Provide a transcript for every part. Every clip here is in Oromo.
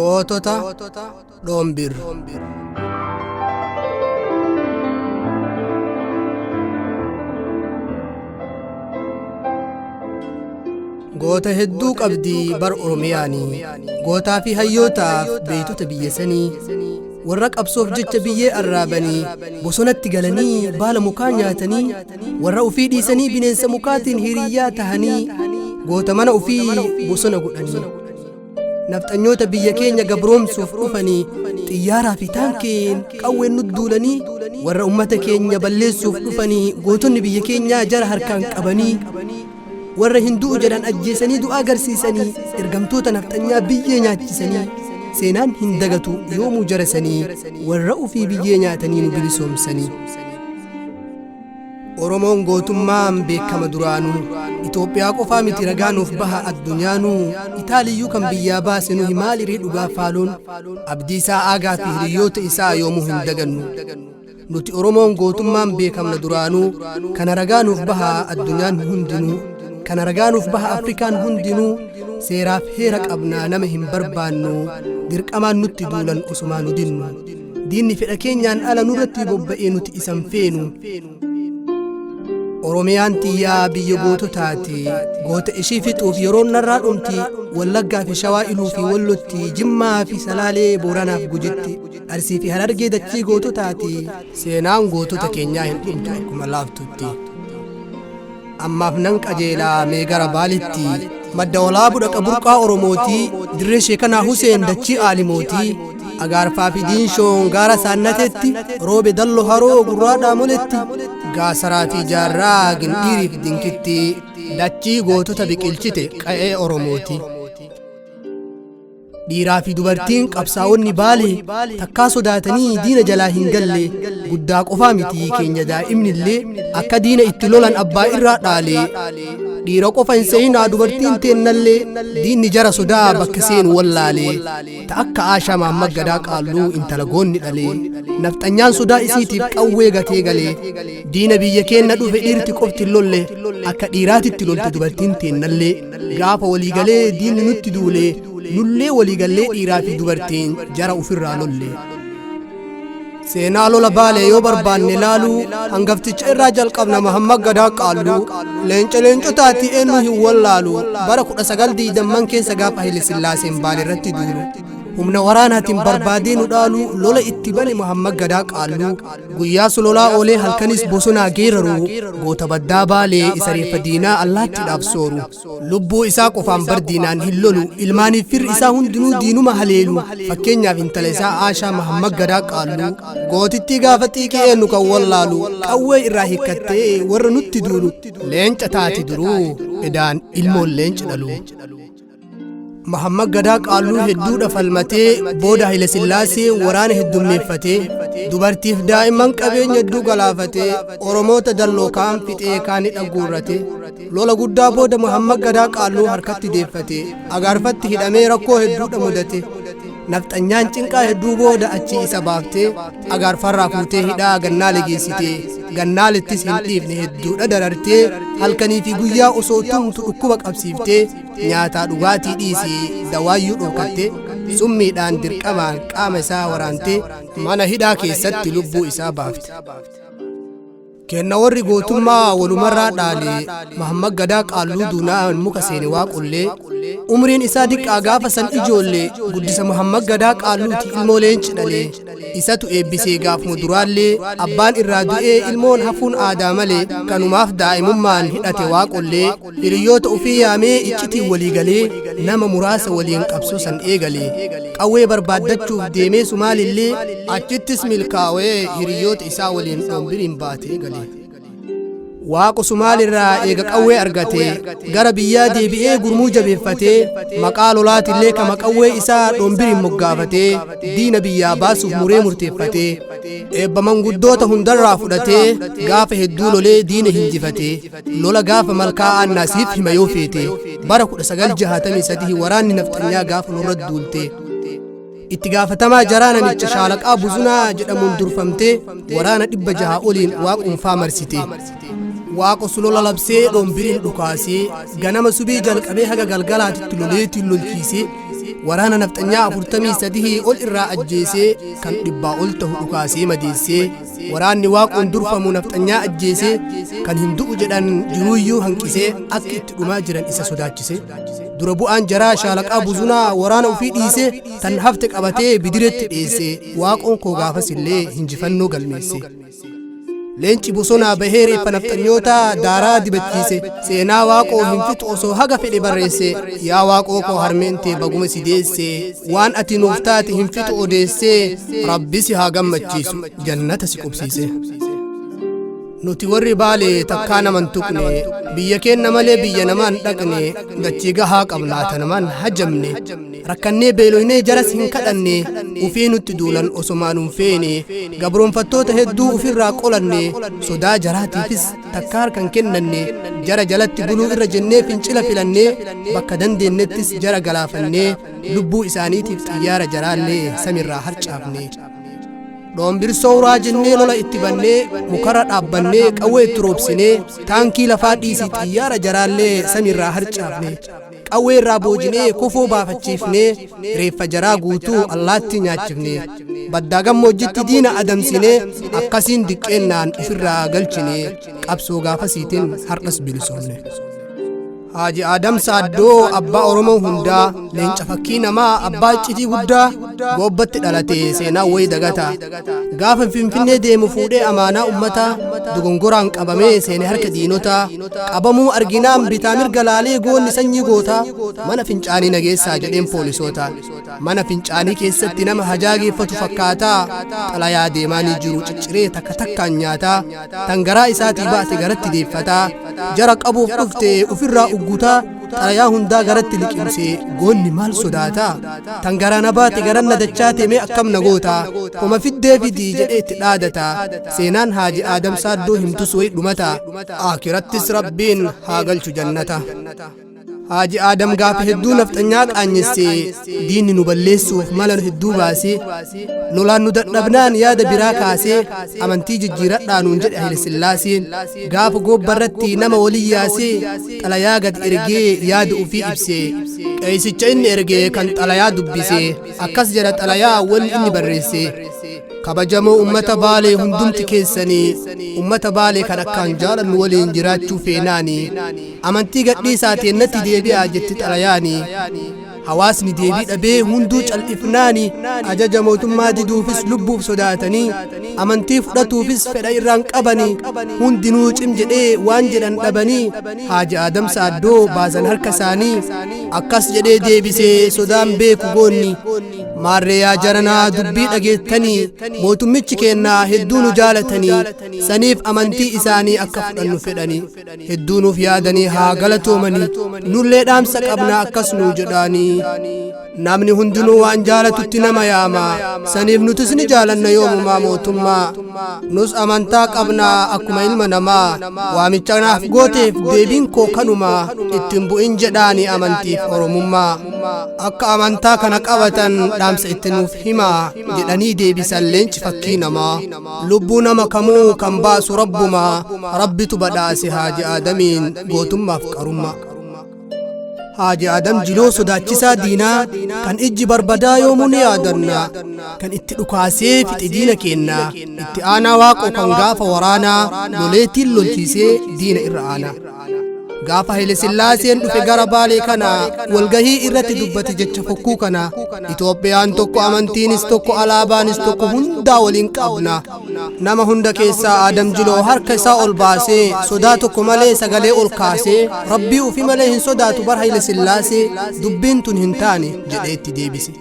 Gootota Dhoombir. Goota hedduu qabdi bar Oromiyaanii, gootaa fi hayyootaaf beeytota biyya sanii, warra qabsoof jecha biyyee arraabanii, bosonatti galanii baala mukaa nyaatanii, warra ufii dhiisanii bineensa mukaatiin hiriyyaa tahanii, goota mana ufii bosona godhanii. Nafxanyoota biyya keenya gabroomsuuf dhufanii, xiyyaaraa fi taankiin qawween nu duulanii, warra ummata keenya balleessuuf dhufanii, gootonni biyya keenyaa jara harkaan qabanii, warra hin du'u jedhan ajjeesanii du'a agarsiisanii, ergamtoota nafxanyaa biyyee nyaachisanii, seenaan hin dagatu yoomuu jara sanii, warra ufii biyyee nyaatanii nu bilisoomsanii. Oromoon gootummaan beekama duraanuu, Itoophiyaa qofaa miti ragaa nuuf baha addunyaanuu, Itaaliyyuu kan biyyaa baase nuhi maalirii dhugaa faaluun, Abdiisaa Aagaa fi hiriyoota isaa yoomuu hin dagannu. Nuti Oromoon gootummaan beekamna duraanuu, kana ragaa nuuf baha addunyaan hundinuu, kana ragaa nuuf baha Afrikaan hundinuu, seeraaf heera qabnaa nama hin barbaannu, dirqamaan nutti duulan osumaa nu dinnu. Diinni fedha keenyaan ala nurratti bobba'ee nuti isan feenu. Oromiyaan tiyyaa biyya goototaati. Goota ishii fixuuf yeroon narraa dhumti. Wallaggaa fi Shawaa Iluu fi Wallotti, Jimmaa fi Salaalee Booranaaf Gujitti, Arsii fi Harargee dachii goototaati. Seenaan gootota keenyaa hin dhumtu akkuma laaftutti. Ammaaf nan qajeelaa mee gara Baalitti. Madda Walaabu dhaqa burqaa Oromooti. Dirree Sheekanaa Huseen dachii Aalimooti. Agaarfaa fi Diinshoon gaara Saannateetti. Roobe Dallo Haroo Gurraa Dhaamoletti. Gaasaraa fi Jaarraa Gindhiiriif Dinkitti. Dachii gootota biqilchite qa'ee Oromooti. Dhiiraa fi dubartiin qabsaa'onni Baalee takkaa sodaatanii diina jalaa hin galle, guddaa qofaa miti keenya daa'imnillee akka diina itti lolan abbaa irraa dhaale. Dhiira qofa hin se'inaa dubartiin teennallee diinni jara sodaa bakka seenu wallaale. Ta akka Aashaa Mahammad Gadaa Qaalluu intala goonni dhale. Nafxanyaan sodaa isiitiif qawwee gatee gale. Diina biyya keenna dhufe dhiirti qofti hin lolle, akka dhiiraatitti lolte dubartiin teennallee. Gaafa walii galee diinni nutti duule, nullee walii gallee dhiiraa fi dubartiin jara ufirraa lolle. Seenaa lola Baalee yoo barbaanne laaluu, hangafticha irraa jalqabna Mahammad Gadaa Qaalluu. Leenca leencotaati eenyu hin wallaalu, bara 1920 keessa gaafa Haile Sillaaseen Baale irratti duulu. Humna waraanaatiin barbaadee nu dhaalu, lola itti bane Mahammad Gadaa Qaalluu. Guyyaa sololaa oolee halkanis bosonaa geeraru, goota baddaa Baalee isa reeffa diinaa allaattiidhaaf sooru. Lubbuu isaa qofaan bar diinaan hin lolu, ilmaaniif firri isaa hundinuu diinuma haleelu. Fakkeenyaaf intala isaa Aashaa Mahammad Gadaa Qaalluu, gootittii gaafa xiiqii eenyu kan wallaalu, qawwee irraa hiikkattee warra nutti duulu, leenca taati duruu edaan ilmoon leenci dhalu. Mahammad Gadaa Qaalluu hedduudha falmatee booda Haile Sillaasee waraana heddummeeffatee dubartiif daa'imman qabeenya hedduu galaafatee Oromoota dalloo kaan fixee kaan hidha guurrate. Lola guddaa booda Mahammad Gadaa Qaalluu harkatti deeffate, Agaarfatti hidhamee rakkoo hedduudha mudate. Nafxanyaan cinqaa hedduu booda achii isa baaftee Agaarfarraa fuutee hidhaa Gannaale geessite. Gannaalettis hin dhiifne hedduudha darartee, halkanii fi guyyaa osoo tumtu dhukkuba qabsiiftee, nyaataa dhugaatii dhiisii dawaayyuu dhorkattee, summiidhaan dirqamaan qaama isaa waraantee mana hidhaa keessatti lubbuu isaa baafte. Kenna warri gootummaa walumarraa dhaale, Mahammad Gadaa Qaalluu duunaan muka seene Waaqollee. Umriin isaa diqqaa gaafa san ijoollee, guddisa Mahammad Gadaa Qaalluuti ilmoo leenci dhalee. Isatu eebbisee gaafuma duraallee, abbaan irraa du'ee ilmoon hafuun aadaa malee, kanumaaf daa'imummaan hidhate Waaqollee. Hiriyoota ufii yaamee iccitiin walii galee nama muraasa waliin qabsoo san eegale. Qawwee barbaaddachuuf deemee Sumaalillee, achittis milkaawee hiriyoota isaa waliin Dhoombiriin baatee gale. Waaqo Sumaalirraa eega qawwee argate gara biyyaa deebi'ee gurmuu jabeeffatee maqaa lolaatillee kama qawwee isaa Dhoombiriin moggaafatee diina biyyaa baasuuf muree murteeffatee eebba manguddoota hundarraa fudhatee gaafa hedduu lolee diina hinjifatee. Lola gaafa Malkaa Aannaa siif hima yoo feete, bara 1963 waraanni nafxanyaa gaafa nurra duulte, itti gaafatamaa jaraa namicha Shaalaqaa Buzunaa jedhamuun durfamtee waraana 600 oliin Waaqumfaa marsite. Waaqo lola labsee Dhoombiriin dhukaasee ganama subii jalqabee haga galgalaatitti loleetiin lolchiisee. Waraana nafxanyaa 43 ol irraa ajjeesee, kan 100 ol tahu dhukaasee madeessee, waraanni Waaqoon durfamu nafxanyaa ajjeesee, kan hin du'u jedhan jiruuyyuu hanqisee, akka itti dhumaa jiran isa sodaachise. Dura bu'aan jaraa Shaalaqaa Buzunaa waraana ufii dhiisee tan hafte qabatee Bidiretti dheesse. Waaqoon koo gaafas illee hinjifannoo galmeesse. Leenci bosonaa bahee reeffa nafxanyootaa daaraa dibachiise. Seenaa Waaqoo hin fixu osoo haga fedhe barreesse. Yaa Waaqoo koo, harmeen tee baguma si deesse. Waan ati nuuf taate hin fixu odeessee. Rabbi si haa gammachiisu, jannata si qubsiise. Nuti warri Baalee takkaa naman tuqne, biyya keenna malee biyya namaan dhaqne. Dachii gahaa qabnaa tanamaan hajamne. Rakkannee beeloynee jaras hin kadhanne. Ufii nutti duulan osomaa nun feene. Gabroonfattoota hedduu ufirraa qolanne. Sodaa jaraatiifis takka harkan kennanne. Jara jalatti buluu irra jennee fincila filanne. Bakka dandeennettis jara galaafannee, lubbuu isaaniitiif xiyyaara jaraallee samirraa harcaafne. Dhoombirsoo uraa jennee lola itti bannee, mukarra dhaabbannee qawwee itti roobsinee, taankii lafaa dhiisii xiyyaara jaraallee samiirraa harcaafne. Qawwee irraa boojinee kofoo baafachiifnee, reeffa jaraa guutuu allaattii nyaachifne. Baddaa gammoojjitti diina adamsinee, akkasiin diqqeennaan ofirraa galchine. Qabsoo gaafasiitiin har'as bilisoomne. Haaji Aadam Saaddoo, abbaa Oromoo hundaa, leenca fakkii namaa, abbaa iccitii guddaa, Goobbatti dhalate. Seenaa wayi dagata. Gaafa Finfinnee deemu fuudhee amaanaa ummataa dogongoraan qabamee seene harka diinotaa. Qabamuu arginaan bitaa mirga laalee, goonni sanyii gootaa, "Mana fincaanii nageessaa," jedheen poolisootaan. Mana fincaanii keessatti nama hajaa geeffatu fakkaataa, xalayaa deemaanii jiru cicciree takka takkaan nyaataa, tan garaa isaatii baate garatti deeffataa, jara qabuuf dhufte ofirraa uggutaa, xalayaa hundaa garatti liqimsee, goonni maal sodaataa? "Tan garaa na baate garan na dachaate, mee akkam na goota? Homa fiddee fidii," jedhee itti dhaadata. Seenaan Haaji Aadam Saaddoo himtus wayi dhumata. Aakirattis Rabbiin haa galchu jannata. Haaji Aadam gaafa hedduu nafxanyaa qaanyesse. Diinni nu balleessuuf mala hedduu baasee, lolaan nu dadhabnaan yaada biraa kaasee, "Amantii jijjiiradhaa," nuun jedhe Haile Sillaaseen. Gaafa goobbarratti nama walii yaasee, xalayaa gad ergee yaada ufii ibse. Qeesicha inni erge kan xalayaa dubbise, akkas jedha xalayaa wanni inni barreesse: "Kabajamoo ummata Baalee hundumti keessanii, ummata Baalee kan akkaan jaalannu, waliin jiraachuu feenaanii amantii gadhiisaa teennatti deebi'aa," jetti xalayaani. Hawaasni deebii dhabee hunduu cal'ifnaani, ajaja mootummaa diduufis lubbuuf sodaatanii, amantii fudhatuufis fedha irraan qabanii, hundinuu cim jedhee waan jedhan dhabanii, Haaji Aadam Saaddoo baasan harka isaanii. Akkas jedhee deebisee sodaan beeku goonni: "Maarree yaa jaranaa, dubbii dhageettanii, mootummichi keennaa hedduu nu jaalatanii, saniif amantii isaanii akka fudhannu fedhanii, hedduu nuuf yaadanii, haa galatoomanii. Nullee dhaamsa qabna, akkas nuu jedhaanii: namni hundinuu waan jaalatutti nama yaama, saniif nutis ni jaalanna yoomumaa mootummaa. Nus amantaa qabnaa akkuma ilma namaa. Waamicha naaf gooteef deebiin koo kanumaa: ittiin bu'in jedhaanii amantiif Oromummaa. Akka amantaa kana qabatan dhaamsa itti nuuf himaa," jedhanii deebisan. Leenci fakkii namaa, lubbuu nama kamuu kan baasu Rabbumaa. Rabbitu badhaase Haaji Aadamiin gootummaaf qarummaa. Haaji Aadam Jiloo, sodaachisaa diinaa, kan ijji barbadaa yoomuu ni yaadanna, kan itti dhukaasee fixe diina keenna. Itti aanaa Waaqoo kan gaafa waraanaa loleetiin lolchiisee diina irra aanaa. Gaafa Haile Sillaaseen dhufe gara Baalee kana, walgahii irratti dubbate jecha fokkuu kana: "Itoophiyaan tokko, amantiinis tokko, alaabaanis tokko, hundaa waliin qabna." Nama hunda keessaa Aadam Jiloo harka isaa ol baasee, sodaa tokko malee sagalee ol kaasee, "Rabbii ufi malee hin sodaatu bar Haile Sillaasee, dubbiin tun hin taane," jedhee itti deebise.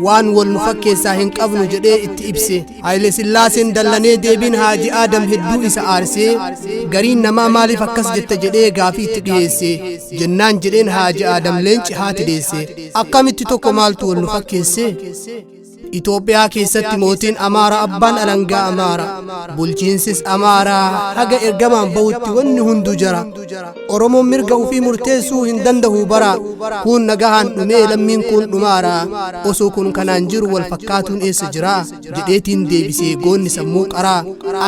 "Waan wal nu fakkeessaa hin qabnu," jedhee itti ibse. Haile Sillaaseen dallanee, deebiin Haaji Aadam hedduu isa aarsee, gariin namaa "Maaliif akkas jette?" jedhee gaafii itti dhiyeesse. Jennaan jedheen Haaji Aadam leenci haati deesse: "Akkamitti tokko? Maaltu wal nu fakkeesse? Itoophiyaa keessatti mootiin Amaara, abbaan alangaa Amaara, bulchiinsis Amaaraa, haga ergamaan bahutti wanni hunduu jara." Oromoon mirga ufii murteessuu hin dandahu bara kun nagahaan dhumee lammiin kun dhumaara osoo kun kanaan jiru wal fakkaatuun eessa jira jedheetiin deebisee goonni sammuu qaraa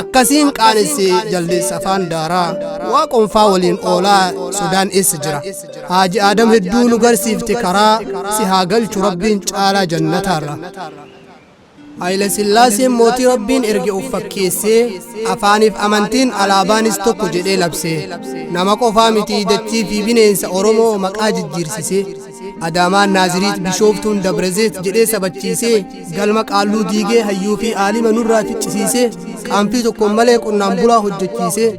akkasiin qaanessee jaldeessa afaan daaraa waaqonfaa waliin oolaa sodaan eessa jira. Haaji Aadam hedduu nu garsiifte karaa si haa galchu rabbiin caalaa jannataarra. Haayile Sillaaseen mootii rabbiin erge of fakkeessee afaaniif amantiin alaabaanis tokko jedhee labse. Nama qofaa miti dachii fi bineensa Oromoo maqaa jijjiirsise. Adaamaan Naaziriit Bishooftuun Dabrezeet jedhee sabachiisee galma qaalluu diigee hayyuu fi aalima nurraa ficcisiisee qaanfii tokkoon malee qonnaan bulaa hojjechiisee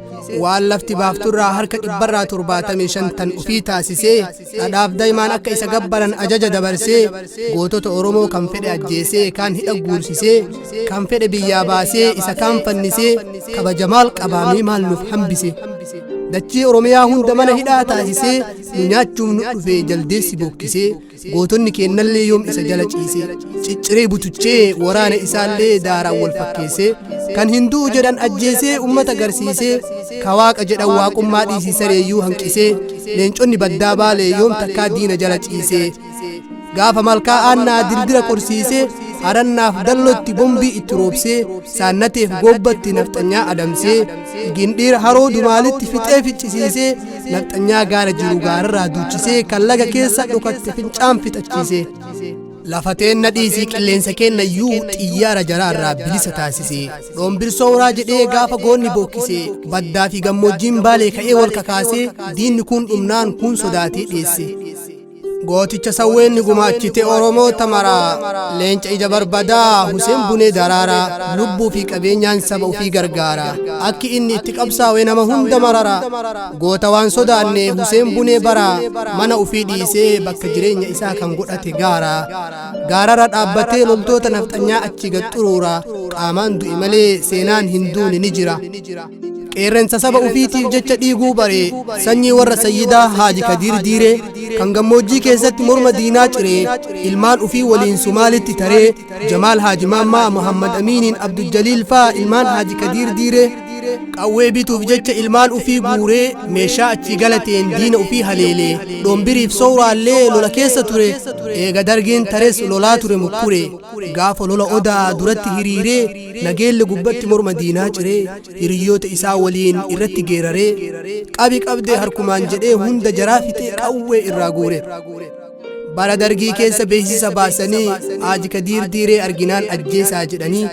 waan lafti baafturraa harka 75% tan ufii taasisee dhadhaaf daa'imaan akka isa gabbaran ajaja dabarsee gootota Oromoo kan fedhe ajjeesee kaan hidha guursisee kan fedhe biyyaa baasee isa kaan fannisee kabaja maal qabaamee maal nuuf hambise. Dachii Oromiyaa hunda mana hidhaa taasisee nu nyaachuuf nu dhufee jaldeessi bookkisee gootonni keennallee yoom isa jala ciisee cicciree butuchee waraana isaallee daaraan wal fakkeessee kan hinduu jedhan ajjeesee ummata garsiisee ka waaqa jedhan waaqummaa dhiisisareeyyuu hanqisee leenconni baddaa baalee yoom takkaa diina jala ciisee gaafa malkaa aannaa dirdira qorsiisee harannaaf dallotti bombii itti roobsee saannateef goobbatti nafxanyaa adamsee gindhiira haroo dumaalitti fixee ficcisiisee nafxanyaa gaara jiru gaararraa duuchisee kan laga keessa dhokatte fincaan fixachiisee. Lafa teenna dhiisii qilleensa keenna iyyuu xiyyaara jaraarraa bilisa taasisee dhoombirsoo uraa jedhee gaafa goonni bookkisee baddaa fi gammoojjiin baalee ka'ee wal kakaasee diinni kun dhumnaan kun sodaatee dhiyeesse. Gooticha sawweenni gumaachite Oromoo tamaraa leenca ija barbadaa Huseen Bunee Daraaraa lubbuu fi qabeenyaan saba ufii gargaara akki inni itti qabsaa'e nama hunda marara goota waan sodaanne Huseen Bunee baraa mana ufii dhiisee bakka jireenya isaa kan godhate gaara gaarara dhaabbatee loltoota nafxanyaa achi gad xuruura qaamaan du'e malee seenaan hin duune ni jira. Qeerrensa saba ufiitiif jecha dhiiguu bare sanyii warra sayyidaa Haaji Kadiir Diiree kan gammoojjii keessatti morma diinaa ciree ilmaan ufii waliin Sumaalitti taree Jamaal Haaji Maammaa Muhammad Amiiniin Abdujjaliil faa ilmaan Haaji Kadiir Diiree qawwee bituuf jecha ilmaan ufii guuree meeshaa achii galateen diina ufii haleelee dhombiriif sooraallee lola keessa ture eega dargiin tares lolaa ture mukkure gaafa lola odaa duratti hiriiree nageelle gubbatti morma diinaa ciree hiriyoota isaa waliin irratti geeraree qabi qabdee harkumaan jedhee hunda jaraa fixee qawwee irraa guure. Bara dargii keessa beeksisa baasanii Haaji Kadiir Diiree arginaan ajjeesaa jedhanii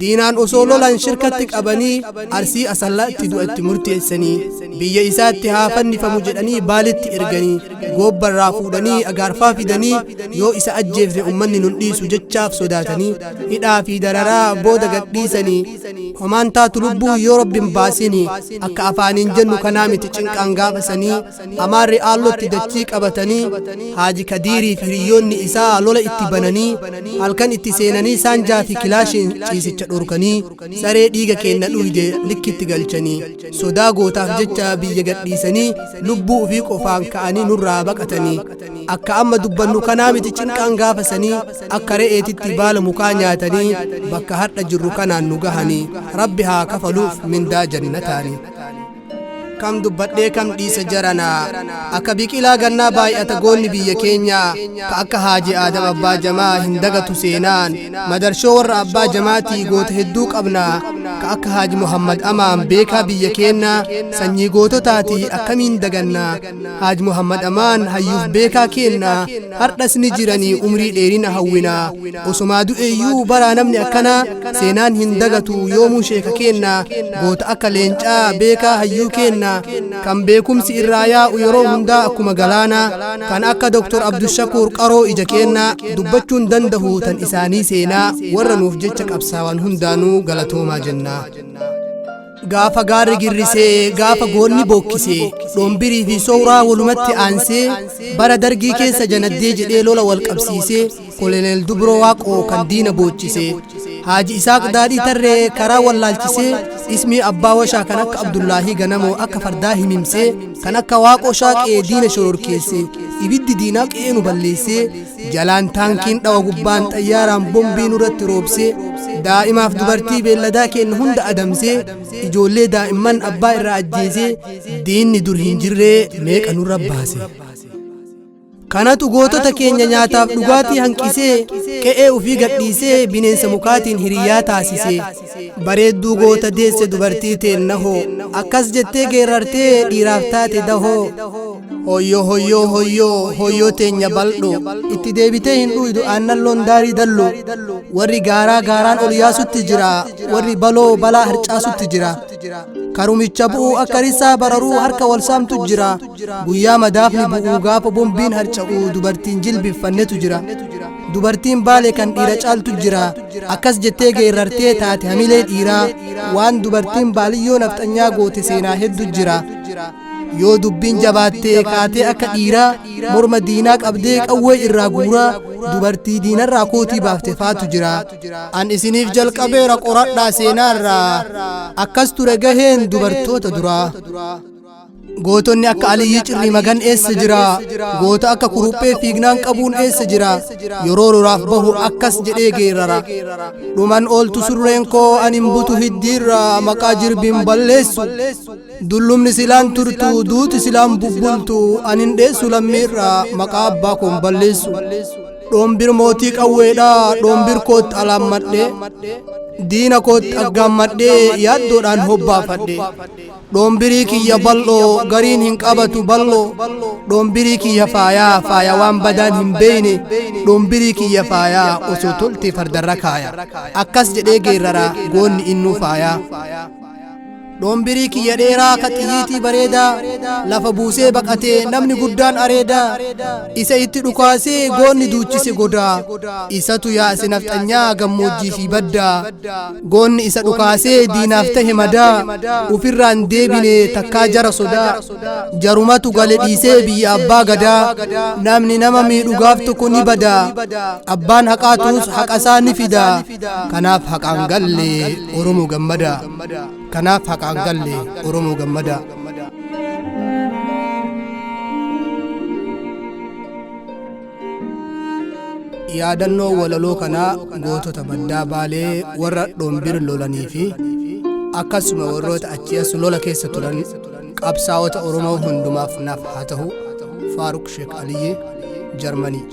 diinaan osoo lolan shirkatti qabanii arsii asallaatti du'atti murteessanii biyya isaatti haa fannifamu jedhanii baalitti erganii goobbarraa fuudhanii agaarfaa fidanii yoo isa ajjeefne ummanni nun dhiisu jechaaf sodaatanii hidhaa fi dararaa booda gadhiisanii homaan taatu lubbuu yoo rabbiin baasini akka afaaniin jennu kanaa miti cinqaan gaafasanii amaarri aallotti dachii qabatanii Haaji Kadiirii fi hiriyoonni isaa lola itti bananii halkan itti seenanii saanjaa fi kilaashiin ciisicha dhorkanii saree dhiiga keenna dhuyde likkitti galchanii sodaa gootaaf jecha biyya gadhiisanii lubbuu ufii qofaan ka'anii nurraa baqatanii akka amma dubbannu kanaa miti cinqaan gaafasanii akka re'eetitti baala mukaa nyaatanii bakka har'a jirru kanaan nu gahanii rabbi haa kafaluuf mindaa jannataanii. Kam dubbadhee kam dhiisa jaranaa akka biqilaa gannaa baay'ata goonni biyya keenyaa ka akka Haaji Aadam Abbaa Jamaa hin dagatu seenaan madarshoo warra Abbaa Jamaatii goota hedduu qabnaa ka akka Haaji Muhammad Amaan beekaa biyya keenyaa sanyii goototaatii akkamiin dagannaa Haaji Muhammad Amaan hayyuuf beekaa keennaa hardhas ni jiranii umrii dheerina hawwinaa osomaa du'eeyyuu baraa namni akkanaa seenaan hin dagatu yoomuu sheeka keennaa goota akka leencaa beekaa hayyuu keennaa kan beekumsi irraa yaa'u yeroo hundaa akkuma galaanaa kan akka Dr. Abdushakuur qaroo ija keennaa dubbachuun dandahu tan isaanii seenaa warra nuuf jecha qabsaawan hundaanuu galatoomaa jennaa. Gaafa gaarri girrisee gaafa goonni bookkisee dhombirii fi sooraa walumatti aansee bara dargii keessa janaddee jedhee lola wal qabsiisee koloneel Dubroo Waaqoo kan diina boochisee. Haaji Isaaq Daadhii Tarree karaa wallaalchisee, ismii abbaa washaa kan akka Abdullaahii Ganamoo akka fardaa himimsee, kan akka Waaqoo Shaaqee diina shororkeesse, ibiddi diinaa qe'ee nu balleessee, jalaan taankiin dhawa gubbaan xayyaaraan bombii nurratti roobsee, daa'imaaf dubartii beelladaa keenna hunda adamsee, ijoollee daa'imman abbaa irraa ajjeesee, diinni dur hin jirree meeqa nurra baase. Kanatu gootota keenya nyaataaf dhugaatii hanqisee, qe'ee ufii gadhiisee, bineensa mukaatiin hiriyyaa taasisee. Bareedduu goota deesse dubartii teennahoo, akkas jettee geerartee dhiiraaf taate dahoo. Hoyyoo hoyyoo hoyyoo hoyyoo teenya baldhoo, itti deebitee hin dhuydu aannan loon daarii dalloo. Warri gaaraa gaaraan ol yaasutti jira, warri baloo balaa harcaasutti jira. Karumicha bu'uu akka risaa bararuu harka wal saamtu jira. Guyyaa madaafni bu'uu gaafa bombiin harca'u dubartiin jilbiffannetu jira. Dubartiin Baale kan dhiira caaltu jira. Akkas jettee geerrartee taate hamilee dhiiraa. Waan dubartiin Baaliyyoo nafxanyaa goote seenaa heddu jira. Yoo dubbiin jabaattee kaatee akka dhiiraa morma diinaa qabdee qawwee irraa guuraa dubartii diinarraa kootii baafte faatu jira. An isiniif jalqabeera qoradhaa seenaarraa, akkas ture gaheen dubartoota duraa. Gootonni akka Aliyyii Cirrii Magan eessa jira? Goota akka kuruphee fiignaan qabuun eessa jira? Yeroo lolaaf bahu akkas jedhee geerrara. Dhuman ooltu surreen koo ani hin butu hiddiirra, maqaa jirbiin balleessu. Dullumni silaan turtu, duuti silaan bubbultu, ani hin dheessu lammiirra, maqaa abbaa koon balleessu. Dhoombir mootii qawweedha, dhoombir kootti alaammadhe, diina kootti aggaammadhee yaaddoodhaan hobbaafadhe. Dhoombirii kiyya bal'oo gariin hin qabatu bal'oo, dhoombirii kiyya faayaa faaya waan badaan hin beeyne, dhoombirii kiyya faayaa osoo tolte fardarra kaaya. Akkas jedhee geerrara goonni innuu faayaa. Dhoombirii kiyya dheeraa ka xiyyiitii bareedaa, lafa buusee baqatee namni guddaan areedaa, isa itti dhukaasee goonni duuchise godaa, isatu yaase nafxanyaa gammoojjii fi baddaa. Goonni isa dhukaasee diinaaf tahe madaa, ufirraan deebine takkaa jara sodaa, jarumatu gale dhiisee biyya abbaa gadaa. Namni nama miidhu gaaf tokko ni badaa, abbaan haqaa turus haqasaa ni fidaa. Kanaaf haqaan galle Oromoo gammadaa. Kanaaf haqaan galle Oromoo gammadaa. Yaadannoo walaloo kanaa gootota baddaa Baalee warra Dhombir lolanii fi akkasuma warroota achii as lola keessa turan qabsaa'ota Oromoo hundumaaf naaf haa ta'u. Faaruk Sheek Aliyyii, Jarmanii.